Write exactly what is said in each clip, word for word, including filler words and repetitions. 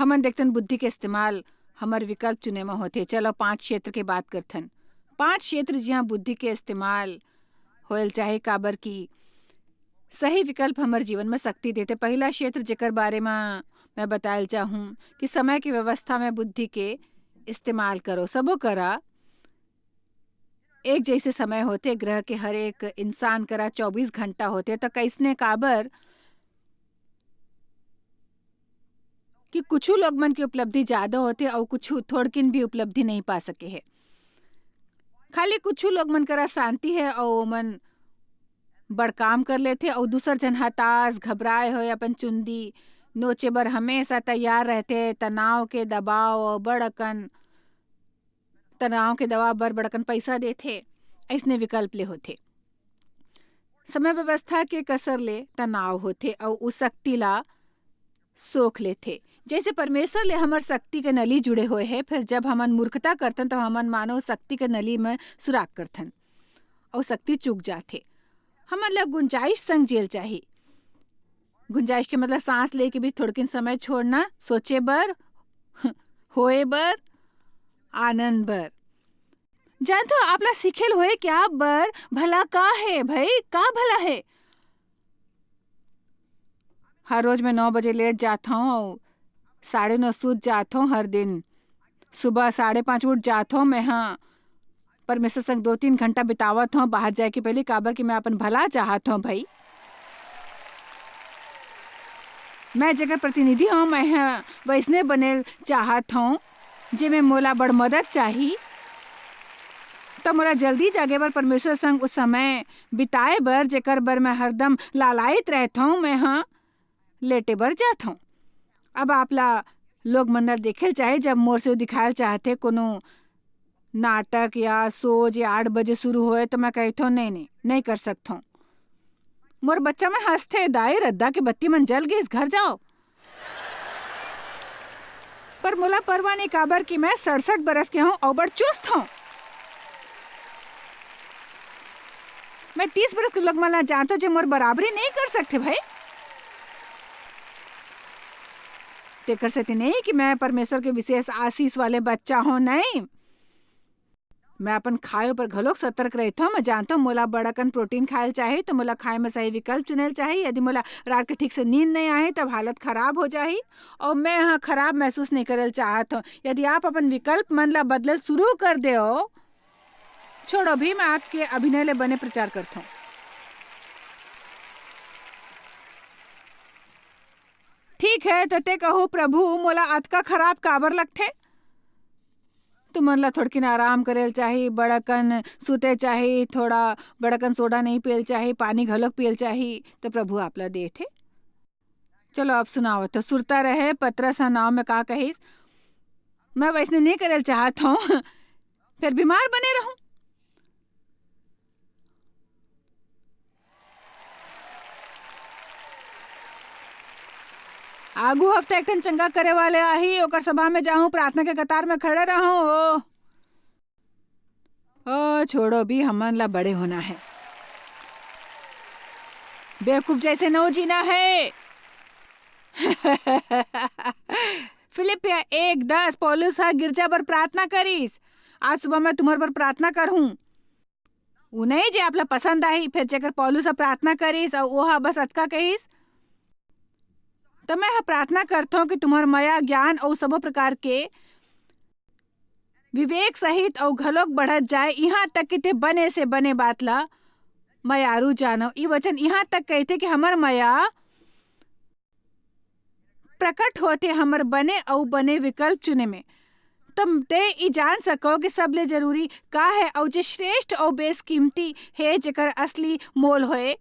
हमन देखथन बुद्धि के इस्तेमाल हमर विकल्प चुने म होथे। चलो पांच क्षेत्र के बात करथन। पांच क्षेत्र जिहां बुद्धि के इस्तेमाल होयल चाहे, काबर कि सही विकल्प हमर जीवन में शक्ति देथे। पहला क्षेत्र जेकर बारे म मैं बतायल चाहूं कि समय के व्यवस्था में बुद्धि के इस्तेमाल करो। सबो करा एक जैसे समय होथे, ग्रह के हर एक इंसान करा चौबीस घंटा होथे, त कइसने काबर कि कुछु लोग मन के उपलब्धि ज्यादा होथे अउ कुछु थोड़किन भी उपलब्धि नहीं पा सके हे। खाली कुछु लोग मन करा शांति हे अउ ओमन बड़ काम कर लेथे अउ दूसर झन हताश, घबराए होए अपन चुंदी नोचे बर हमेशा तैयार रहथे। तनाव के दबाव अउ बड़ अकन तनाव के दबाव बर बड़कन पैसा देथे, अइसने विकल्प ले होथे। समय व्यवस्था के कसर ले तनाव होथे अउ उ शक्ति ला सोख लेथे। जैसे परमेश्वर ले हमर शक्ति के नली जुड़े होए हे, फिर जब हमन मूर्खता करथन, तब हमन मानो शक्ति के नली में सुराख करथन अउ शक्ति चूक जाथे। हमन ला गुंजाइश संग जेल चाही। गुंजाइश के मतलब सांस लेके भी थोड़किन समय छोड़ना, सोचे बर, होए बर, आनंद बर। जानथो, आप ला सीखेल होए क्या बर भला का हे भाई, का भला हे? हर रोज मैं नौ बजे लेट जात हूँ, साढ़े नौ सूत जात हूँ हर दिन। सुबह साढ़े पाँच उठ जात हूँ मैं, हाँ, परमेश्वर संग दो तीन घंटा बितावत हूँ बाहर जाए के पहले, काबर कि मैं अपन भला चाहत हूँ भाई। मैं जेकर प्रतिनिधि हूँ, मैं ह वैसने बने चाहत हूँ, जेमे मोला बड़ मदद चाही। त मोला जल्दी जागे बर, परमेश्वर संग उस समय बिताए बर, जेकर बर मैं हरदम लालायित रहत हूँ, मैं ह लेटे बर जात हूँ। अब आप ला लोग मन ला देखे ल चाहे, जब मोर से दिखाए ल चाहथे कोनो नाटक या शो जे आठ बजे शुरू होए, तो मैं कहत हूँ, "नहीं, नहीं, नहीं कर सकत हूँ।" मोर बच्चा मन हंसथे, "दाई, रद्दा के बत्ती मन जल गिस, घर जाओ।" पर मोला परवाह नहीं, काबर कि मैं सड़सठ बरस के हूँ अउ बड़ चुस्त हूँ। मैं तीस बरस के लोग मन ला जानत हूँ, जे मोर बराबरी नहीं कर सकथे भाई। तेकर सेती नहीं कि मैं परमेश्वर के विशेष आशीष वाले बच्चा हूँ, नहीं। मैं अपन खाए ऊपर घलोक सतर्क रहत हूँ। मैं जानत हूँ, मोला बड़ अकन प्रोटीन खाए ल चाही, तो मोला खाए में सही विकल्प चुने ल चाही। यदि मोला रात के ठीक से नींद नहीं आही, तब हालत खराब हो जाही अउ मैं ह खराब महसूस नहीं करे ल चाहत हूँ। यदि आप अपन विकल्प मन ला बदले ल शुरू कर देओ, छोड़ो भी, मैं आपके अभिनय ले बने प्रचार करत हूँ। ठीक है, तो ते कहू, प्रभु, मोला अतका खराब काबर लगथे? तुमन ला थोड़किन आराम करे ल चाही, बड़ अकन सुते चाही, थोड़ा बड़ अकन सोडा नहीं पिए ल चाही, पानी घलोक पिए ल चाही, तो प्रभु आप ला देथे। चलो, अब सुनावत हूँ। सुरता रहे, पतरस ह नाव में का कहिस, "मैं वैसने नहीं करे ल चाहत हूँ, फिर बीमार बने रहूँ।" आगू हफ्ता एक ठन चंगा करे वाले आही, ओकर सभा में जाहूं, प्रार्थना के कतार में खड़े रहूं। ओ, ओ, छोड़ो भी, हमन ला बड़े होना है। बेवकूफ जैसे नो जीना है। फिलिपिया एक दस, पौलुस ह गिरजा बर प्रार्थना करिस, "आज सुबह मैं तुम्हर बर प्रार्थना करहूं।" उ नहीं जे आप ला पसंद आही, फिर जेकर पौलुस ह प्रार्थना करिस अउ ओह बस अतका कहिस, "त मैं ह प्रार्थना करथों कि तुम्हर मया, ज्ञान अउ सबो प्रकार के विवेक सहित अउ घलोक बढ़त जाए, इहां तक कि ते बने से बने बात ला मयारू जानो।" ई वचन इहां तक कहिथे कि हमर मया प्रकट होथे हमर बने अउ बने विकल्प चुने में। त ते ई जान सको कि सबले जरूरी का है अउ जे श्रेष्ठ अउ बेसकीमती हे, जेकर असली मोल होए।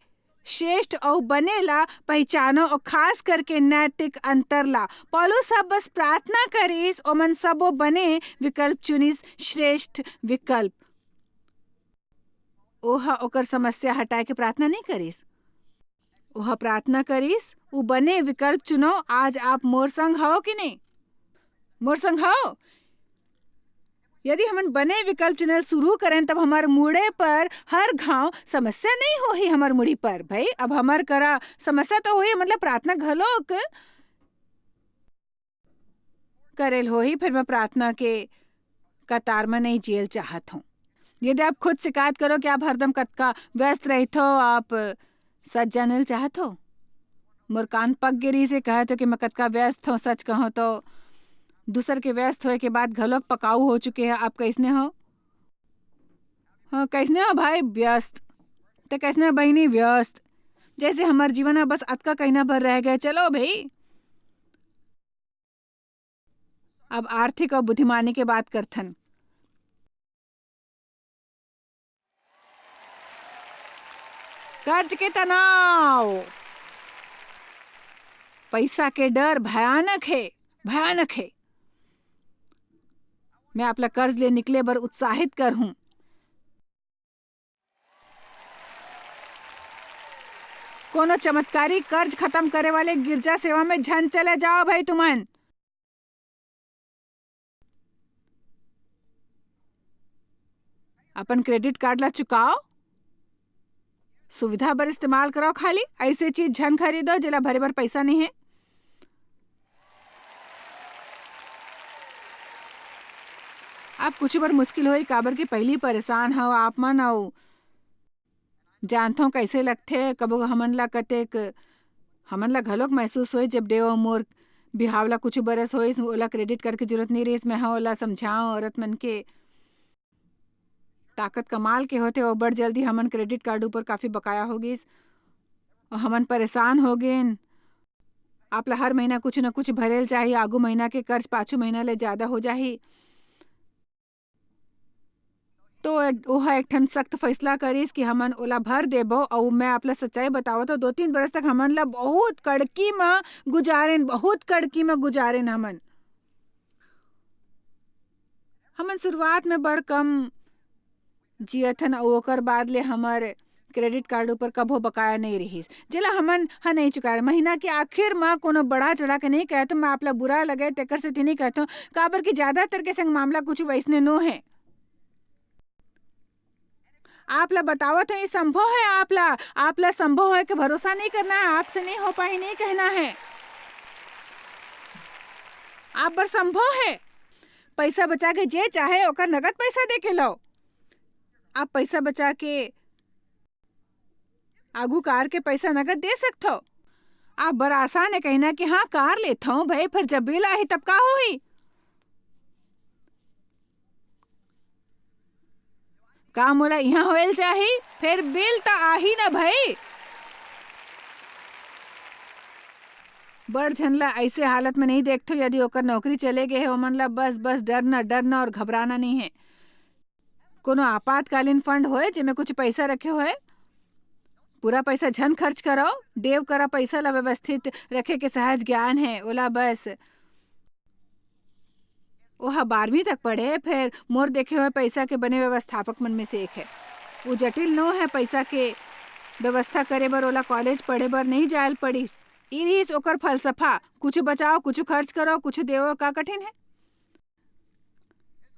श्रेष्ठ अउ बने ला पहिचानो अउ खास करके नैतिक अंतर ला। पौलुस ह बस प्रार्थना करिस, ओमन सबो बने विकल्प चुनिस, श्रेष्ठ विकल्प। ओह ओकर समस्या हटाए के प्रार्थना नहीं करिस। ओह प्रार्थना करिस, "उ बने विकल्प चुनो, आज आप मोर संग हव कि नहीं? मोर संग हव?" यदि हमन बने विकल्प चुनल शुरू करें, तब हमर मुड़े पर हर घाव समस्या नहीं होही हमर मुड़ी पर। भाई, अब हमर करा समस्या तो होही, मतलब प्रार्थना घलोक। करेल होही, फिर मैं प्रार्थना के कतार में नहीं जियल चाहत हूँ। यदि आप खुद शिकायत करो कि आप हरदम कतका व्यस्त रहत हो, आप सच जानल चाहत हो? मोर कान पक गे रिहिस हे, कहत हो कि मैं कतका व्यस्त हूँ। सच कहूँ तो दूसर के व्यस्त होए के बाद घलोक पकाऊ हो चुके हैं। आप कैसने हो? हाँ, कैसने हो भाई? व्यस्त। ते कैसने हो बहिनी? व्यस्त। जैसे हमर जीवन में बस अतका कहिना भर रह गए। चलो भाई, अब आर्थिक और बुद्धिमानी के बात करथन। कर्ज के तनाव, पैसा के डर भयानक हे, भयानक हे। मैं आपला कर्ज ले निकले बर उत्साहित करहूं। कोनो चमत्कारी कर्ज खत्म करे वाले गिरजा सेवा में झन चले जाओ भाई तुमन। अपन क्रेडिट कार्ड ला चुकाओ, सुविधा बर इस्तेमाल करो, खाली ऐसे चीज झन खरीदो जेला भरे बर पैसा नहीं है। आप कुछ बर मुश्किल होई, काबर के पहिली परेशान हव आप मन, अउ जानथव कैसे लगथे। कबो हमन ला कतेक, हमन ला घलोक महसूस होई, जब देव मोर बिहाव ला कुछ बरस होइस, ओला क्रेडिट कार्ड के जरूरत नहीं रहिस, मैं हा ओला समझाव औरत मन के। ताकत कमाल के होथे, अउ बड़ जल्दी हमन क्रेडिट कार्ड ऊपर काफी बकाया हो गिस, अउ हमन परेशान हो गेन। आप ला हर महीना कुछ न कुछ भरेल चाही, आगू महीना के कर्ज पाछू महीना ले ज्यादा हो जाही। तो ओह एक ठन सख्त फैसला करिस कि हमन ओला भर देबो। अउ मैं आप ला सच्चाई बतावत हूँ, दो तीन बरस तक हमन ला बहुत कड़की म गुजारेन, बहुत कड़की म गुजारेन हमन। हमन शुरुआत में बड़ कम जियत हन, अउ ओकर बाद ले हमर क्रेडिट कार्ड ऊपर कभो बकाया नहीं रहिस, जेला हमन ह नहीं चुकाए। महीना के आखिर म कोनो बढ़ा चढ़ा के नहीं कहत हूँ, मैं आप ला बुरा लगे तेकर सेती नहीं कहत हूँ, काबर कि ज्यादातर के संग मामला कुछ वैसने नो है। आप ला बतावत हूँ, ये संभव है। आप ला, आप ला संभव है कि भरोसा नहीं करना है, आपसे नहीं हो पाही, नहीं कहना है। आप बर संभव है। पैसा बचा के जे चाहे ओकर नगद पैसा दे के लो। आप पैसा बचा के आगू कार के पैसा नगद दे सकथव। आप बर आसान है कहना कि हाँ, कार लेथव भाई, फिर जब बिल आही तब का होही? का मोला इहाँ होएल चाही? फिर बिल त आही ना भाई। बड़ झन ला ऐसे हालत में नहीं देखथो, यदि ओकर नौकरी चले गए है, ओमन ला बस, बस डरना, डरना और घबराना नहीं है। कोनो आपातकालीन फंड होए, जेमे कुछ पैसा रखे होए, पूरा पैसा झन खर्च करो, देव करा पैसा ला व्यवस्थित रखे के सहज ज्ञान है, ओला बस। ओह बारहवीं तक पढ़े, फिर मोर देखे हुए पैसा के बने व्यवस्थापक मन में से एक है। वो जटिल नो है, पैसा के व्यवस्था करे बर ओला कॉलेज पढ़े बर नहीं जायल पड़िस। ई रिहिस ओकर फलसफा, कुछ बचाओ, कुछ खर्च करो, कुछ देवो, का कठिन है?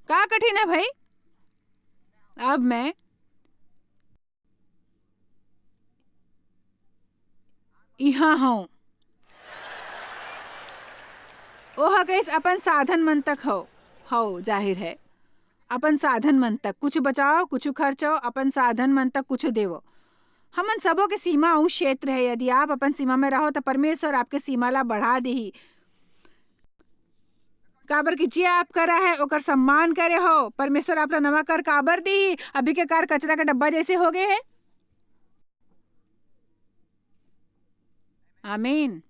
का कठिन है भाई? अब मैं इहाँ हूँ। ओह कहिस, अपन साधन मन तक हो, हो, जाहिर है। अपन साधन मन तक, कुछ बचाओ, कुछ खर्चो, अपन साधन मन तक कुछ देवो। हमन सबो के सीमा अउ क्षेत्र है। यदि आप अपन सीमा में रहो, तो परमेश्वर आपके सीमा ला बढ़ा देही। काबर कि जे आप करा है, ओकर सम्मान करे हो। परमेश्वर आप ला नवा कर काबर देही? अभी के कार कचरा के डब्बा जैसे हो गए है। आमीन।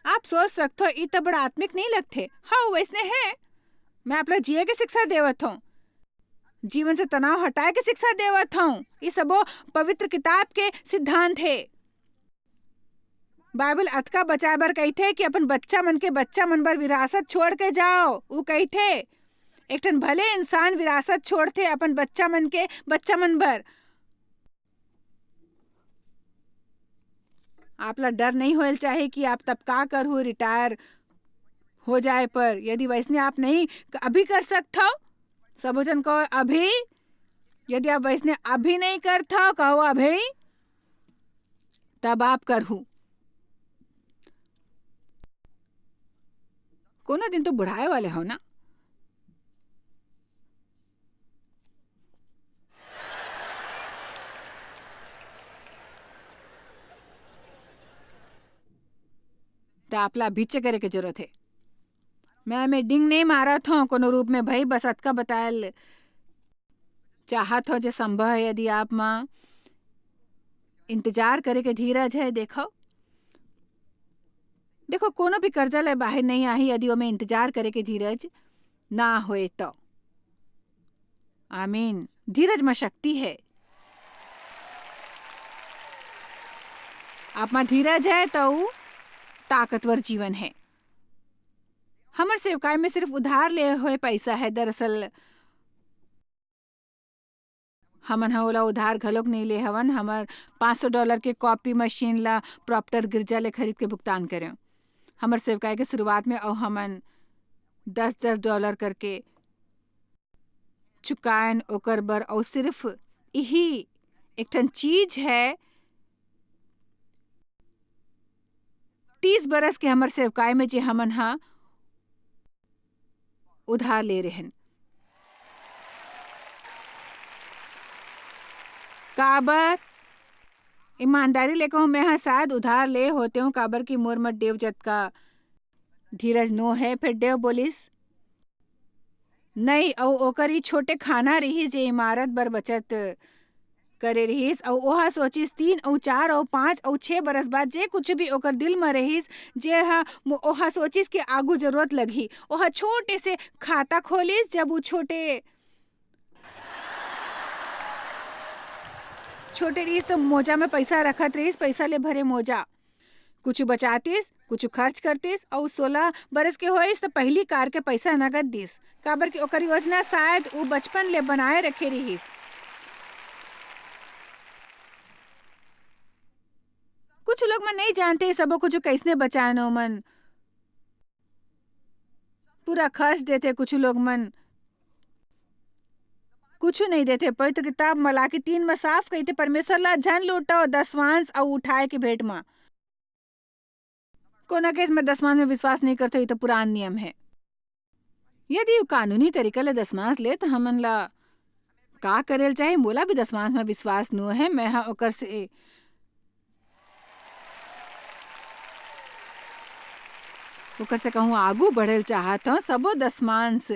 आप सोच सकथो, "ई त बड़ा आत्मिक नहीं लगथे।" हाँ, वैसने है। मैं आप ला जिए के शिक्षा देवत हूँ, जीवन से तनाव हटाए के शिक्षा देवत हूँ। ये सबो पवित्र किताब के सिद्धांत है। बाइबल अतका बचाए बर कहिथे कि अपन बच्चा मन के बच्चा मन बर विरासत छोड़ के जाओ। वो कहिथे, एक ठन भले इंसान विरासत छोड़थे अपन बच्चा मन के बच्चा मन बर। आप ला डर नहीं होएल चाहे कि आप तब का करहु रिटायर हो जाए पर। यदि वैसने आप नहीं क-, अभी कर सकथव, सबो झन कहो अभी। यदि आप वैसने अभी नहीं करथव, कहो अभी, तब आप करहु। कोनो दिन तो बुढ़ाए वाले हो ना। त आपला अभीच करे के जरूरत हे। मैं, मैं डिंग नहीं मारत हूँ कोनो रूप में भाई, बस अतका बतायल चाहत हो जे संभव है, यदि आप मा इंतजार करे के धीरज है, देखो, देखो, कोनो भी कर्जा ले बाहर नहीं आही, यदि ओमे इंतजार करे के धीरज ना होए तो। आमीन। धीरज मा शक्ति है। आप मा धीरज है तो ऊ ताकतवर जीवन है। हमर सेवकाई में सिर्फ उधार ले हुए पैसा है। दरअसल हमन ह ओला उधार घलोक नइ ले हवन। हमर पाँच सौ डॉलर के कॉपी मशीन ला प्रॉप्टर गिरजा ले खरीद के भुगतान करेंव। हमर सेवकाई के शुरुआत में अउ हमन दस दस डॉलर करके चुकायन ओकर बर। अउ सिर्फ इही एक ठन चीज है, तीस बरस के हमर सेवकाई में जे हमन ह उधार ले रहेन। काबर? ईमानदारी ले कहूँ, मैं ह शायद उधार ले होतेंव, काबर कि मोर म डेव जतका धीरज नो है। फेर डेव बोलिस, "नहीं।" अउ ओकर ई छोटे खाना रिहिस, जे इमारत बर बचत करे रिहिस, अउ ओहा सोचिस, तीन अउ चार अउ पाँच अउ छह बरस बाद जे कुछ भी ओकर दिल म रिहिस, जे ह मो-, ओहा सोचिस कि आगू जरूरत लगही, ओहा छोटे से खाता खोलिस। जब ऊ छोटे, छोटे रिहिस, तो मोजा में पैसा रखत रिहिस, पैसा ले भरे मोजा। कुछु बचातिस, कुछु खर्च करतिस, अउ सोलह बरस के होइस, त पहिली कार के पैसा नगद दिस, काबर कि ओकर योजना शायद ऊ बचपन ले बनाए रखे रिहिस। कुछु लोग मन नइ जानते, सबो कुछु कइसने बचाएन ओमन। पूरा खर्च देथे कुछु लोग मन। कुछु नइ देथे। पवित्र किताब मलाकी तीन म साफ कहिथे, "परमेश्वर ला झन लूटव दसवांश अउ उठाए के भेंट म।" कोना केस में दसवांश में विश्वास नइ करथे, ये तो पुरान नियम है। यदि वो कानूनी तरीका ले दसवांश ले, तो हमन ला का करेल चाही? मोला भी दसवांश में विश्वास नो है। मैं ह ओकर से, ओकर से कहूँ आगू बढ़ेल चाहत हूँ, सबो दसवांश।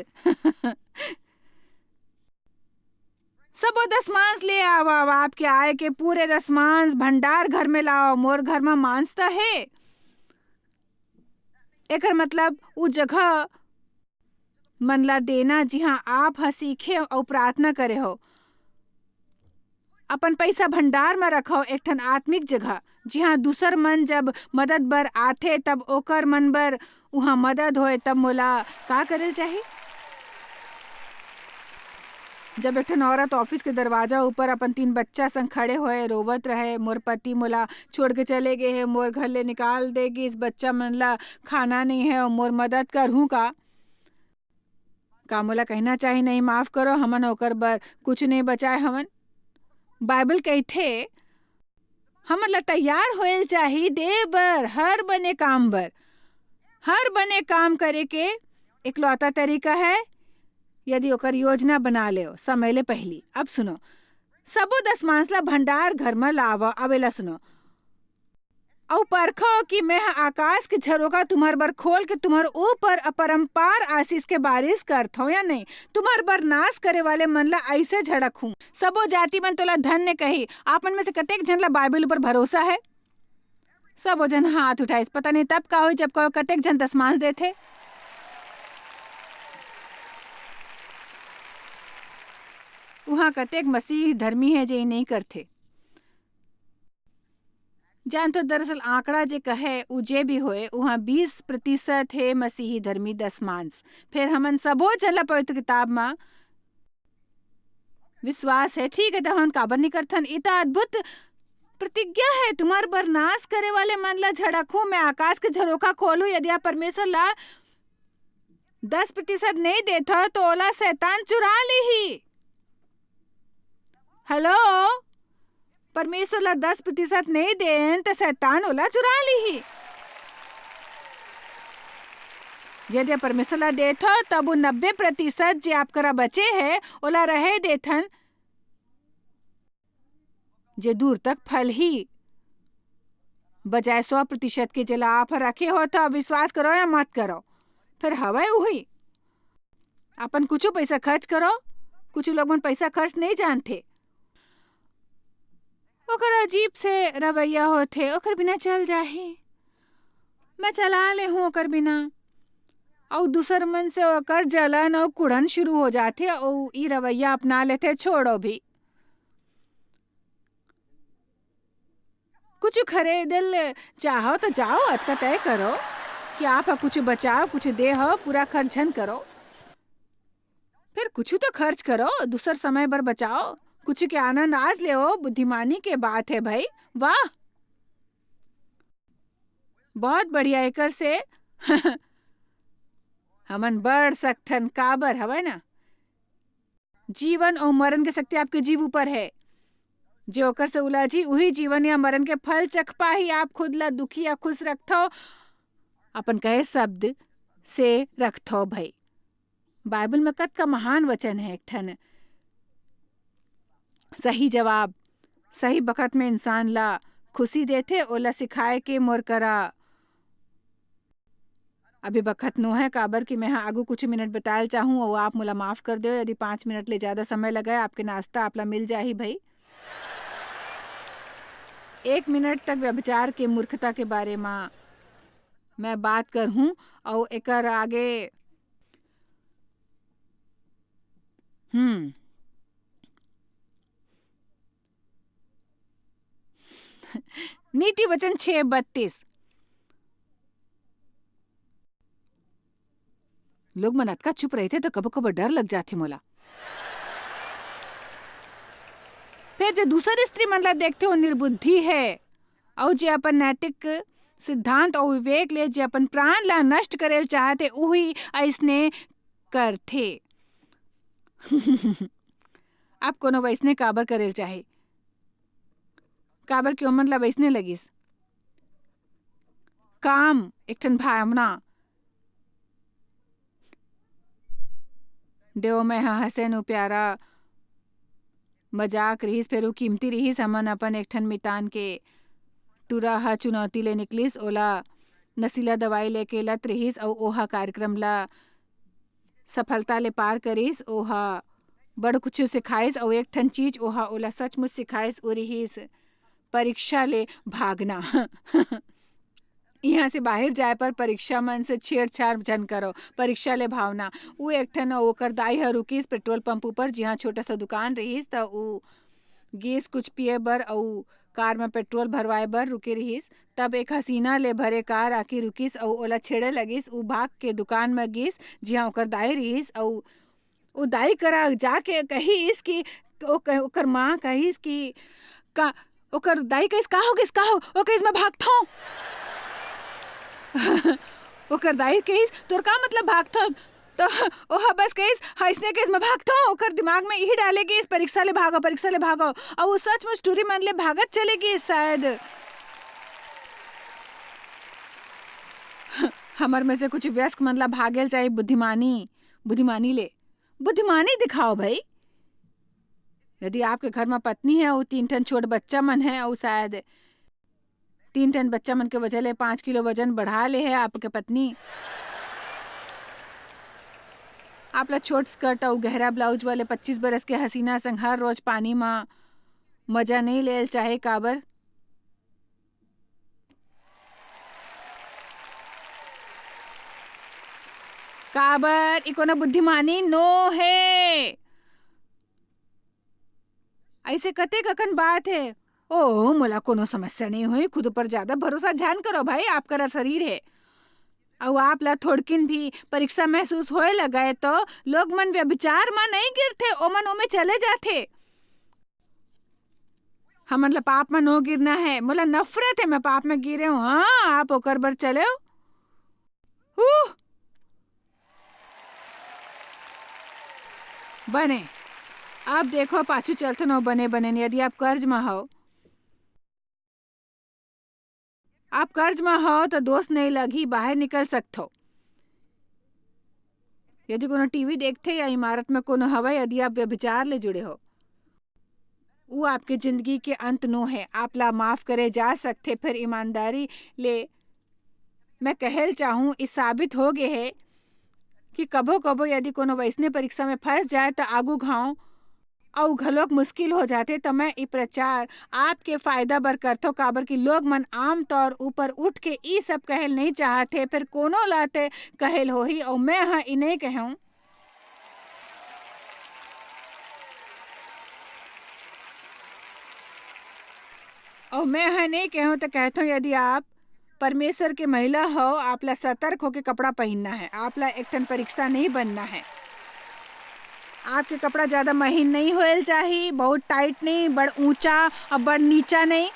सबो दसमांस ले आवव, आपके आय के पूरे दसमांस भंडार घर में लाव। मोर घर म मांस त हे। एकर मतलब उ जगह मन ला देना, जिहां आप ह सीखे अउ प्रार्थना करे हो। अपन पइसा भंडार म रखव, एक ठन आत्मिक जगह, जिहां दूसर मन जब मदद बर आथे, तब ओकर मन बर उहाँ मदद होय, तब मोला का करेल चाही? जब एक ठन औरत ऑफिस के दरवाजा ऊपर अपन तीन बच्चा संग खड़े होए, रोवत रहे, "मोर पति मोला छोड़ के चले गे हे, मोर घर ले निकाल दे गिस, बच्चा मन ला खाना नइ हे, मोर मदद करहूँ का?" का मोला कहना चाही, "नहीं, माफ करो, हमन ओकर बर कुछ नइ बचाए हवन"? बाइबल कहिथे, हमन ला तैयार होएल चाही दे बर, हर बने काम बर। हर बने काम करे के एकलौता तरीका है, यदि ओकर योजना बना लेव समय ले पहिली। अब सुनो, सबो दसमांस ला भंडार घर म लाव। अब एला सुनो, अउ परखव कि मैं ह आकाश के झरोखा तुम्हर बर खोल के तुम्हर ऊपर अपरंपार आशीष के बारिश करथव या नहीं। तुम्हर बर नाश करे वाले मन ला अइसे झड़कहूं, सबो जाति मन तोला धन्य कही। आप मन में से कतेक झन ला बाइबल ऊपर भरोसा है? सबो झन हाथ उठाइस। पता नहीं तब का होई, जब कहो कतेक झन दसमांस देथे। उहाँ कतेक मसीह धर्मी है, जे ई नहीं करथे। जान तो, दरअसल आंकड़ा जे कहे, उ जे भी होए, उहाँ बीस प्रतिशत हे मसीही धर्मी दसमांस। फेर हमन सबो झन ला पवित्र किताब म विश्वास हे, ठीक हे, त हमन काबर नहीं करथन? इ त अद्भुत प्रतिज्ञा हे, तुम्हर बर नाश करे वाले मन ला झड़कहूं, मैं आकाश के झरोखा खोलहूं, यदि आप परमेश्वर ला दस प्रतिशत नहीं देथव, तो ओला शैतान चुरा लीही। हेलो, परमेश्वर ला दस प्रतिशत नहीं देन, त शैतान ओला चुरा लीही। यदि आप परमेश्वर ला देथो, तब वो नब्बे प्रतिशत जे आप करा बचे हे, ओला रहे देथन, जे दूर तक फलही। बजाय सौ प्रतिशत के, जेला आप ह रखे हो, त विश्वास करो या मत करो, फेर हवय उही। अपन कुछु पैसा खर्च करो, कुछु लोग मन पैसा खर्च नहीं जानथे। ओकर अजीब से रवैया होथे, ओकर बिना चल जाही। मैं चला ले हूँ ओकर बिना। अउ दूसर मन से ओकर जलन अउ कुड़न शुरू हो जाथे, अउ ई रवैया अपना लेथे, छोड़ो भी। कुछु खरीदे ल चाहो त जाओ, अतका तय करो कि आप ह कुछु बचाओ, कुछु दे हो, पूरा खर्च झन करो। फिर कुछु तो खर्च करो, दूसर समय बर बचाओ, कुछु के आनंद आज लेओ, बुद्धिमानी के बात हे भाई। वाह, बहुत बढ़िया। एकर से हमन बढ़ सकथन, काबर हवय ना? जीवन अउ मरण के शक्ति आपके जीव ऊपर हे। जे ओकर से उलझी, उही जीवन या मरण के फल चख पाही। आप खुद ला दुखी या खुश रखथव, अपन कहे शब्द से रखथव भाई। बाइबल में कतका महान वचन हे, एक ठन सही जवाब सही बखत में इंसान ला खुशी देथे, ओला सिखाए के मोर करा अभी बखत नो हे, काबर कि मैं ह आगू कुछ मिनट बतायल चाहूँ, अउ आप मोला माफ कर देव यदि पाँच मिनट ले ज्यादा समय लगे। आपके नाश्ता आप ला मिल जाही भाई। एक मिनट तक व्यभिचार के मूर्खता के बारे मा मैं बात करहूँ, अउ एकर आगे, हम्म, नीति वचन छह बत्तीस। लोग मन अतका चुप रहिथे त कभो-कभो डर लग जाथे मोला। फेर जे दूसर स्त्री मन ला देखथे, वो निर्बुद्धि हे, अउ जे अपन नैतिक सिद्धांत अउ विवेक ले जे अपन प्राण ला नष्ट करेल चाहथे, उही अइसने करथे। अब कोनो वइसने काबर करेल चाही? काबर कि ओमन ला वइसने लगिस। काम एक ठन भावना। देव में ह हंसे नु प्यारा मजाक रिहिस, फेर उ कीमती रिहिस। हमन अपन एक ठन मितान के टूरा ह चुनौती ले निकलिस, ओला नशीला दवाई लेके लत रिहिस, अउ ओहा कार्यक्रम ला सफलता ले पार करिस। ओहा बड़ कुछु सिखाइस, अउ एक ठन चीज ओहा ओला सचमुच सिखाइस, उ रिहिस परीक्षा ले भागना। इहाँ से बाहिर जाए पर परीक्षा मन से छेड़छाड़ झन करो, परीक्षा ले भावना। उ एक ठन अउ ओकर दाई ह रुकिस पेट्रोल पंप ऊपर, जिहाँ छोटा सा दुकान रिहिस, त उ गिस कुछ पिए बर अउ कार म पेट्रोल भरवाए बर रुके रिहिस। तब एक हसीना ले भरे कार आके रुकिस अउ ओला छेड़े लगिस। उ भाग के दुकान म गिस, जिहाँ ओकर दाई रिहिस, अउ ओ दाई करा जाके कहिस कि ओ क-, ओकर माँ कहिस कि का, ओकर दाई कहिस, "का हो गिस, का हो?" ओ कहिस, "मैं भागथौं।" ओकर दाई कहिस, "तोर का मतलब भागथौं?" तो ओह बस कहिस, "हाँ, इसने कहिस, मैं भागथौं।" ओकर दिमाग में यही डाले गिस, "परीक्षा ले भागो, परीक्षा ले भागो।" अउ वो सचमुच टूरी मन ले भागत चले गिस शायद। हमर में से कुछ वयस्क मन ला भागेल चाही बुद्धिमानी, बुद्धिमानी ले। बुद्धिमानी दिखाओ भाई। यदि आपके घर में पत्नी है, वो तीन ठन छोट बच्चा मन है, और शायद तीन ठन बच्चा मन के वजह ले पाँच किलो वजन बढ़ा ले है आपके पत्नी। आप ला छोट स्कर्ट और गहरा ब्लाउज वाले पच्चीस बरस के हसीना संग हर रोज पानी मा मजा नहीं लेल चाहे काबर? काबर ई कोनो बुद्धिमानी नो हे। ऐसे कतेक अकन बात हे। ओ, मोला कोनो समस्या नहीं होई, खुद ऊपर ज्यादा भरोसा झन करो भाई, आप करा शरीर हे। अउ आप ला थोड़किन भी परीक्षा महसूस होए लगे तो लोग मन व्यभिचार म नहीं गिरथे, ओमन ओमे चले जाथे। हमन ला पाप म नो गिरना है। मोला नफरत है, मैं पाप में गिरे हूँ। हाँ, आप ओकर बर चले हो। हू। बने, अब देखो, पाछू चलथन अउ बने बने, यदि आप कर्ज म हव, आप कर्ज म हव, तो दोष नहीं लगही, बाहर निकल सकथो। यदि कोनो टीवी देखथे या इमारत में कोनो हवय, यदि आप व्यभिचार ले जुड़े हो, वो आपके जिंदगी के अंत नो है। आप ला माफ करे जा सकथे, फिर ईमानदारी ले मैं कहल चाहूँ, ई साबित हो गे हे कि कभो-कभो यदि कोनो वैसने परीक्षा में फंस जाए, त आगू घाव अउ घलोक मुश्किल हो जाथे। त मैं ई प्रचार आपके फायदा बर करथों, काबर कि लोग मन आम तौर ऊपर उठ के ई सब कहल नहीं चाहत हे, फिर कोनो ला ते कहल होही, अउ मैं ह ई नहीं कहूँ। अउ मैं ह नहीं कहूँ त कहथों, यदि आप परमेश्वर के महिला हो, आप ला सतर्क होके कपड़ा पहनना है, आप ला एक ठन परीक्षा नहीं बनना है। आपके कपड़ा ज्यादा महीन नहीं होयल चाही, बहुत टाइट नहीं, बड़ ऊंचा और बड़ नीचा नहीं।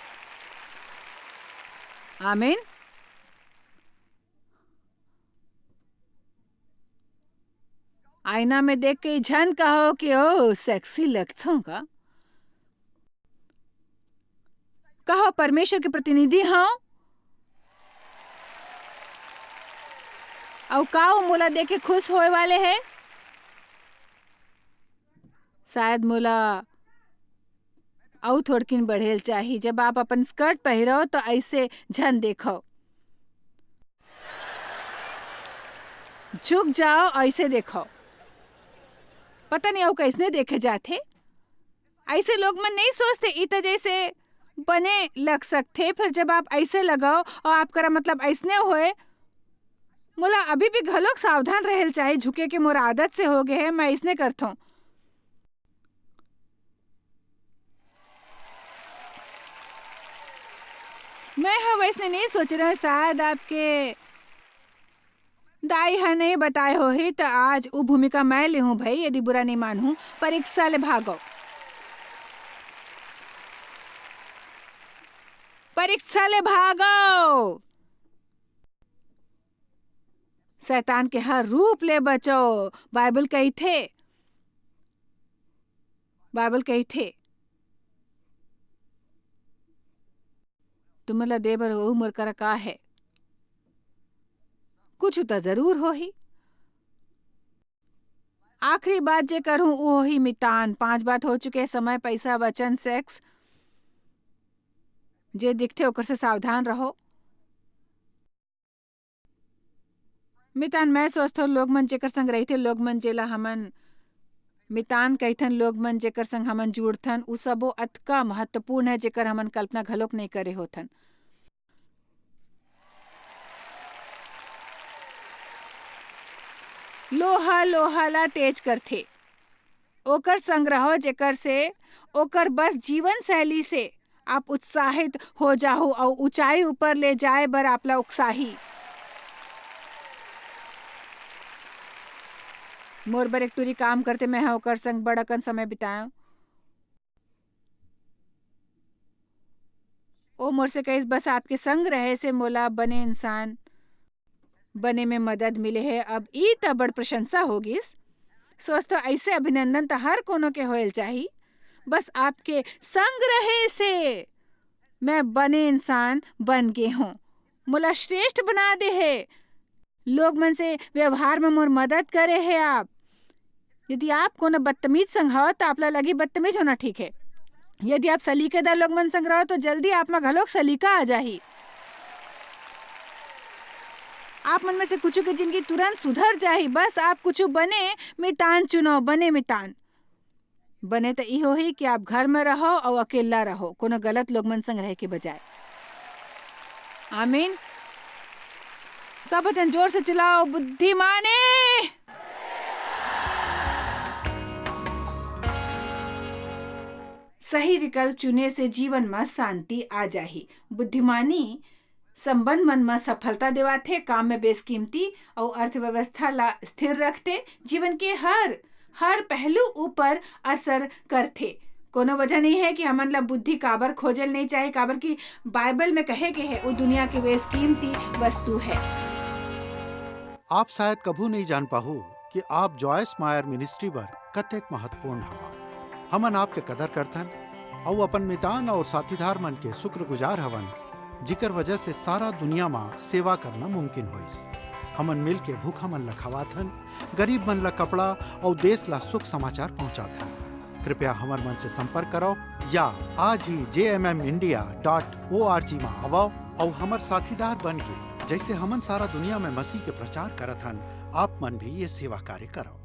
आमीन। आईना में देख के झन कहो कि ओ, सेक्सी लगथों का। कहो, परमेश्वर के प्रतिनिधि हव? अउ का वो मोला देख के खुश होए वाले हे? शायद मोला अउ थोड़किन बढ़ेल चाही। जब आप अपन स्कर्ट पहिरो, तो ऐसे झन देखो, झुक जाओ, ऐसे देखो। पता नहीं अउ कैसने देखे जाथे। ऐसे लोग मन नहीं सोचते, इ त जैसे बने लग सकथे। फिर जब आप ऐसे लगाओ और आप करा मतलब ऐसने होए, मोला अभी भी घलोक सावधान रहेल चाही। झुके के मोर आदत से हो गए है, मैं ऐसने करथों। मैं ह वैसने नहीं सोच रहे हूँ, शायद आपके दाई ह नहीं बताए होही, त आज उ भूमिका मैं लेहूं भई, यदि बुरा नहीं मानहूं। परीक्षा ले भागो, परीक्षा ले भागो, शैतान के हर रूप ले बचो। बाइबल कहिथे, बाइबल कहिथे, तुमन ला दे बर ओ मोर करा का है? कुछ तो जरूर होही। आखिरी बात जे करहूं, वो होही मितान। पांच बात हो चुके, समय, पैसा, वचन, सेक्स। जे दिखथे, ओकर से सावधान रहो। मितान, मैं सोचथों, लोग मन जेकर संग रहिथे, लोग मन जेला हमन मितान कहिथन, लोग मन जेकर संग हमन जुड़थन, उ सबो अतका महत्वपूर्ण है, जेकर हमन कल्पना घलोक नहीं करे होथन। लोहा लोहा ला तेज करथे। ओकर संग रहो, जेकर से ओकर बस जीवन शैली से आप उत्साहित हो जाहू अउ ऊंचाई ऊपर ले जाए बर आपला उकसाही। मोर बर एक टूरी काम करते, मैं ह ओकर संग बड़ अकन समय बिताएंव। ओ मोर से कहिस, "बस आपके संग रहे से मोला बने इंसान बने में मदद मिले हे।" अब ई त बड़ प्रशंसा हो गिस। सोच तो, ऐसे अभिनंदन त हर कोनो के होयल चाही। बस आपके संग रहे से मैं बने इंसान बन गे हों। मोला श्रेष्ठ बना दे हे। लोग मन से व्यवहार में मोर मदद करे हे आप। यदि आप कोनो बदतमीज संग हव, त आपला लगही बदतमीज होना ठीक है। यदि आप सलीकेदार लोग मन संग रहो, तो जल्दी आप में घलोक सलीका आ जाही। आप मन में से कुछु के जिंदगी तुरंत सुधर जाही। बस आप कुछु बने मितान चुनो, बने मितान। बने त ई होही कि आप घर में रहो अउ अकेला रहो, कोनो गलत लोग मन संग रहे के बजाय। आमीन। सब वचन जोर से चिल्लाओ, बुद्धिमानी। सही विकल्प चुने से जीवन म शांति आ जाही। बुद्धिमानी संबंध मन म सफलता देवाथे, काम में बेसकीमती अउ अर्थव्यवस्था ला स्थिर रखथे, जीवन के हर, हर पहलू ऊपर असर करथे। कोनो वजह नहीं है कि हमन ला बुद्धि काबर खोजल नहीं चाही, काबर कि बाइबल में कहे गे है, वो दुनिया के बेसकीमती वस्तु है। आप शायद कभू नहीं जान पाहू कि आप जॉयस मायर मिनिस्ट्री बर कतेक महत्वपूर्ण हवा। हमन आपके कदर करथन अउ अपन मितान अउ साथीदार मन के शुक्रगुजार हवन, जिकर वजह से सारा दुनिया म सेवा करना मुमकिन होइस। हमन मिल के भूखा मन ला खवाथन, गरीब मन ला कपड़ा अउ देश ला सुख समाचार पहुंचाथन। कृपया हमर मन से संपर्क करो या आज ही जे M M India dot O R G मा आवव अउ हमर साथीदार बन के, जैसे हमन सारा दुनिया में मसीह के प्रचार करत हन, आप मन भी ये सेवा कार्य करो।